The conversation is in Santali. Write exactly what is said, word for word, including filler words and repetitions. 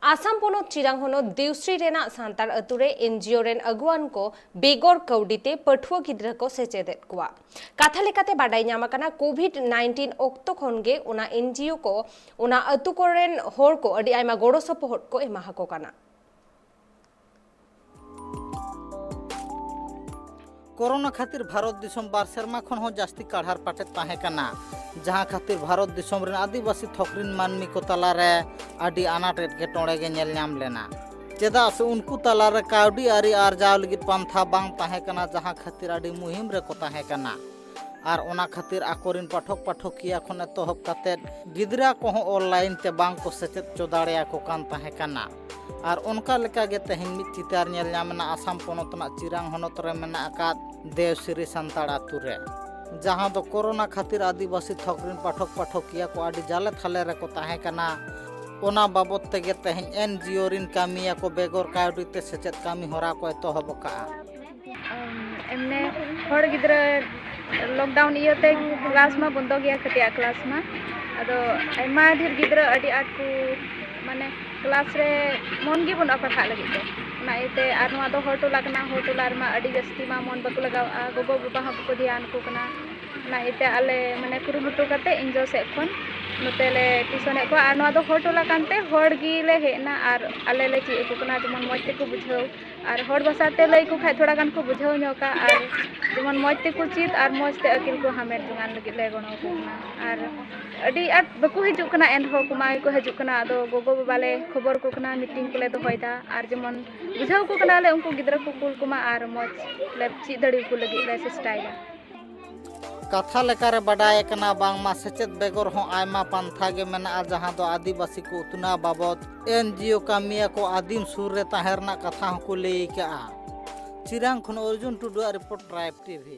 ᱟᱥᱟᱢ ᱯᱚᱱᱚᱛ ᱪᱤᱨᱟᱝ ᱦᱚᱱᱚᱛ ᱫᱤᱣᱥᱨᱤ ᱨᱮᱱᱟᱜ ᱥᱟᱱᱛᱟᱲ ᱟᱹᱛᱩ ᱨᱮ ᱮᱱᱡᱤᱳ ᱨᱮᱱ ᱟᱹᱜᱩᱣᱟᱹᱱ ᱠᱚ ᱵᱮᱜᱚᱨ ᱠᱟᱹᱣᱰᱤ ᱛᱮ ᱯᱟᱹᱴᱷᱩᱣᱟᱹ ᱜᱤᱫᱽᱨᱟᱹ ᱠᱚ ᱥᱮᱪᱮᱫᱮᱫ ᱠᱚᱣᱟ᱾ ᱠᱟᱛᱷᱟ ᱞᱮᱠᱟᱛᱮ ᱵᱟᱰᱟᱭ ᱧᱟᱢ ᱟᱠᱟᱱᱟ, ᱠᱳᱵᱷᱤᱰ ᱱᱟᱭᱤᱱᱴᱤᱱ ᱚᱠᱛᱚ ᱠᱷᱚᱱ ᱜᱮ ᱚᱱᱟ ᱮᱱᱡᱤᱳ ᱠᱚ ᱚᱱᱟ ᱟᱹᱛᱩ ᱠᱚᱨᱮᱱ ᱦᱚᱲ ᱠᱚ ᱟᱹᱰᱤ ᱟᱭᱢᱟ ᱜᱚᱲᱚ ᱥᱚᱯᱚᱦᱚᱫ ᱠᱚ ᱮᱢᱟ ᱟᱠᱚ ᱠᱟᱱᱟ᱾ ᱠᱳᱨᱳᱱᱟ ᱠᱷᱟᱹᱛᱤᱨ ᱵᱷᱟᱨᱚᱛ ᱫᱤᱥᱚᱢ ᱵᱟᱨ ᱥᱮᱨᱢᱟ ᱠᱷᱚᱱ ᱦᱚᱸ ᱡᱟᱹᱥᱛᱤ ᱠᱟᱲᱦᱟᱨ ᱯᱟᱴᱮᱫ ᱛᱟᱦᱮᱸ ᱠᱟᱱᱟ, ᱡᱟᱦᱟᱸ ᱠᱷᱟᱹᱛᱤᱨ ᱵᱷᱟᱨᱚᱛ ᱫᱤᱥᱚᱢ ᱨᱮᱱ ᱟᱹᱫᱤᱵᱟᱹᱥᱤ ᱛᱷᱚᱠ ᱨᱮᱱ ᱢᱟᱹᱱᱢᱤ ᱠᱚ ᱛᱟᱞᱟᱨᱮ ᱟᱹᱰᱤ ᱟᱱᱟᱴ ᱮᱴᱠᱮᱴᱚᱬᱮ ᱜᱮ ᱧᱮᱞ ᱧᱟᱢ ᱞᱮᱱᱟ᱾ ᱪᱮᱫᱟᱜ ᱥᱮ ᱩᱱᱠᱩ ᱛᱟᱞᱟᱨᱮ ᱠᱟᱹᱣᱰᱤ ᱟᱹᱨᱤ ᱟᱨᱡᱟᱣ ᱞᱟᱹᱜᱤᱫ ᱯᱟᱱᱛᱷᱟ ᱵᱟᱝ ᱛᱟᱦᱮᱸ ᱠᱟᱱᱟ, ᱡᱟᱦᱟᱸ ᱠᱷᱟᱹᱛᱤᱨ ᱟᱹᱰᱤ ᱢᱩᱦᱤᱢ ᱨᱮᱠᱚ ᱛᱟᱦᱮᱸ ᱠᱟᱱᱟ᱾ ᱟᱨ ᱚᱱᱟ ᱠᱷᱟᱹᱛᱤᱨ ᱟᱠᱚᱨᱮᱱ ᱯᱟᱴᱷᱚᱠ ᱯᱟᱴᱷᱚᱠᱤᱭᱟᱹ ᱠᱷᱚᱱ ᱮᱛᱚᱦᱚᱵ ᱠᱟᱛᱮᱫ ᱜᱤᱫᱽᱨᱟᱹ ᱠᱚᱦᱚᱸ ᱚᱱᱞᱟᱭᱤᱱ ᱛᱮ ᱵᱟᱝ ᱠᱚ ᱥᱮᱪᱮᱫ ᱦᱚᱪᱚ ᱫᱟᱲᱮᱭᱟᱠᱚ ᱠᱟᱱ ᱛᱟᱦᱮᱸ ᱠᱟᱱᱟ᱾ ᱟᱨ ᱚᱱᱠᱟ ᱞᱮᱠᱟᱜᱮ ᱛᱮᱦᱮᱧ ᱢᱤᱫ ᱪᱤᱛᱟᱹᱨ ᱧᱮᱞ ᱧᱟᱢ ᱮᱱᱟ ᱟᱥᱟᱢ ᱯᱚᱱᱚᱛ ᱨᱮᱱᱟᱜ ᱪᱤᱨᱟᱝ ᱦᱚᱱᱚᱛ ᱨᱮ ᱢᱮᱱᱟᱜ ᱟᱠᱟᱫ ᱫᱮᱣᱥᱤᱨᱤ ᱥᱟᱱᱛᱟᱲ ᱟᱛᱳ ᱨᱮ, ᱡᱟᱦᱟᱸ ᱫᱚ ᱠᱳᱨᱳᱱᱟ ᱠᱷᱟᱹᱛᱤᱨ ᱟᱹᱫᱤᱵᱟᱹᱥᱤ ᱛᱷᱚᱠ ᱨᱮᱱ ᱯᱟᱴᱷᱚᱠ ᱯᱟᱴᱷᱚᱠᱤᱭᱟᱹ ᱠᱚ ᱟᱹᱰᱤ ᱡᱟᱞᱮ ᱛᱷᱟᱞᱮ ᱨᱮᱠᱚ ᱛᱟᱦᱮᱸ ᱠᱟᱱᱟ᱾ ᱚᱱᱟ ᱵᱟᱵᱚᱛ ᱛᱮᱜᱮ ᱛᱮᱦᱮᱧ ᱮᱱᱡᱤᱳ ᱨᱮᱱ ᱠᱟᱹᱢᱤᱭᱟᱹ ᱠᱚ ᱵᱮᱜᱚᱨ ᱠᱟᱹᱣᱰᱤ ᱛᱮ ᱥᱮᱪᱮᱫ ᱠᱟᱹᱢᱤ ᱦᱚᱨᱟ ᱠᱚ ᱮᱛᱚᱦᱚᱵ ᱟᱠᱟᱫᱼᱟ᱾ ᱮᱢᱱᱤ ᱦᱚᱲ ᱜᱤᱫᱽᱨᱟᱹ ᱞᱚᱠᱰᱟᱣᱩᱱ ᱤᱭᱟᱹᱛᱮ ᱠᱞᱟᱥ ᱢᱟ ᱵᱚᱱᱫᱚ ᱜᱮᱭᱟ, ᱠᱟᱹᱴᱤᱡ ᱟᱜ ᱠᱞᱟᱥ ᱢᱟ᱾ ᱟᱫᱚ ᱟᱭᱢᱟ ᱰᱷᱮᱨ ᱜᱤᱫᱽᱨᱟᱹ ᱟᱹᱰᱤ ᱟᱸᱴ ᱠᱚ, ᱢᱟᱱᱮ, ᱠᱞᱟᱥ ᱨᱮ ᱢᱚᱱ ᱜᱮ ᱵᱟᱹᱱᱩᱜᱼᱟ ᱯᱟᱲᱦᱟᱜ ᱞᱟᱹᱜᱤᱫ ᱛᱮ᱾ ᱚᱱᱟ ᱤᱭᱟᱹᱛᱮ, ᱟᱨ ᱱᱚᱣᱟ ᱫᱚ ᱦᱚᱲ ᱴᱚᱞᱟ ᱠᱟᱱᱟ, ᱦᱚᱲ ᱴᱚᱞᱟ ᱨᱮᱢᱟ ᱟᱹᱰᱤ ᱡᱟᱹᱥᱛᱤ ᱢᱟ ᱢᱚᱱ ᱵᱟᱠᱚ ᱞᱟᱜᱟᱣᱟᱜᱼᱟ, ᱜᱚᱜᱚ ᱵᱟᱵᱟ ᱦᱚᱸ ᱵᱟᱠᱚ ᱫᱷᱮᱭᱟᱱ ᱟᱠᱚ ᱠᱟᱱᱟ᱾ ᱚᱱᱟ ᱤᱭᱟᱹᱛᱮ ᱟᱞᱮ, ᱢᱟᱱᱮ, ᱠᱩᱨᱩᱢᱩᱴᱩ ᱠᱟᱛᱮ ᱮᱱᱡᱤᱳ ᱥᱮᱫ ᱠᱷᱚᱱ ᱱᱚᱛᱮ ᱞᱮ ᱴᱤᱭᱩᱥᱚᱱᱮᱫ ᱠᱚᱣᱟ᱾ ᱟᱨ ᱱᱚᱣᱟ ᱫᱚ ᱦᱚᱲ ᱴᱚᱞᱟ ᱠᱟᱱᱛᱮ ᱦᱚᱲ ᱜᱮᱞᱮ ᱦᱮᱡ ᱮᱱᱟ ᱟᱨ ᱟᱞᱮ ᱞᱮ ᱪᱮᱫ ᱟᱠᱚ ᱠᱟᱱᱟ, ᱡᱮᱢᱚᱱ ᱢᱚᱡᱽ ᱛᱮᱠᱚ ᱵᱩᱡᱷᱟᱹᱣ᱾ ᱟᱨ ᱦᱚᱲ ᱵᱷᱟᱥᱟ ᱛᱮ ᱞᱟᱹᱭ ᱟᱠᱚ ᱠᱷᱟᱡ ᱛᱷᱚᱲᱟ ᱜᱟᱱ ᱠᱚ ᱵᱩᱡᱷᱟᱹᱣ ᱧᱚᱜᱟ, ᱟᱨ ᱡᱮᱢᱚᱱ ᱢᱚᱡᱽ ᱛᱮᱠᱚ ᱪᱮᱫ ᱟᱨ ᱢᱚᱡᱽ ᱛᱮ ᱟᱹᱠᱤᱞ ᱠᱚ ᱦᱟᱢᱮᱴ ᱡᱚᱝᱟᱱ ᱞᱟᱹᱜᱤᱫ ᱞᱮ ᱜᱚᱲᱚ ᱟᱠᱚ ᱠᱟᱱᱟ᱾ ᱟᱨ ᱟᱹᱰᱤ ᱟᱸᱴ ᱵᱟᱠᱚ ᱦᱤᱡᱩᱜ ᱠᱟᱱᱟ, ᱮᱱ ᱨᱮᱦᱚᱸ ᱠᱚ ᱢᱟ ᱜᱮᱠᱚ ᱦᱤᱡᱩᱜ ᱠᱟᱱᱟ᱾ ᱟᱫᱚ ᱜᱚᱜᱚ ᱵᱟᱵᱟ ᱞᱮ ᱠᱷᱚᱵᱚᱨ ᱟᱠᱚ ᱠᱟᱱᱟ, ᱢᱤᱴᱤᱝ ᱠᱚᱞᱮ ᱫᱚᱦᱚᱭᱮᱫᱟ, ᱟᱨ ᱡᱮᱢᱚᱱ ᱵᱩᱡᱷᱟᱹᱣ ᱟᱠᱚ ᱠᱟᱱᱟᱞᱮ, ᱩᱱᱠᱩ ᱜᱤᱫᱽᱨᱟᱹ ᱠᱚ ᱠᱩᱞ ᱠᱚᱢᱟ ᱟᱨ ᱢᱚᱡᱽ ᱞᱮ ᱪᱮᱫ ᱫᱟᱲᱮ ᱟᱠᱚ ᱞᱟᱹᱜᱤᱫ ᱞᱮ ᱪᱮᱥᱴᱟᱭᱮᱫᱟ᱾ ᱠᱟᱛᱷᱟ ᱞᱮᱠᱟᱨᱮ ᱵᱟᱰᱟᱭ ᱟᱠᱟᱱᱟ, ᱵᱟᱝᱢᱟ ᱥᱮᱪᱮᱫ ᱵᱮᱜᱚᱨ ᱦᱚᱸ ᱟᱭᱢᱟ ᱯᱟᱱᱛᱷᱟ ᱜᱮ ᱢᱮᱱᱟᱜᱼᱟ, ᱡᱟᱦᱟᱸ ᱫᱚ ᱟᱹᱫᱤᱵᱟᱹᱥᱤ ᱠᱚ ᱩᱛᱱᱟᱹᱣ ᱵᱟᱵᱚᱫ ᱮᱱᱡᱤᱳ ᱠᱟᱹᱢᱤᱭᱟᱹ ᱠᱚ ᱟᱹᱫᱤᱢ ᱥᱩᱨ ᱨᱮ ᱛᱟᱦᱮᱸ ᱨᱮᱱᱟᱜ ᱠᱟᱛᱷᱟ ᱦᱚᱸᱠᱚ ᱞᱟᱹᱭ ᱟᱠᱟᱫᱼᱟ᱾ ᱪᱤᱨᱟᱝ ᱠᱷᱚᱱ ᱚᱨᱡᱩᱱ ᱴᱩᱰᱩᱣᱟᱜ ᱨᱤᱯᱳᱨᱴ, ᱴᱨᱟᱭᱤᱵᱽ ᱴᱤᱵᱷᱤ᱾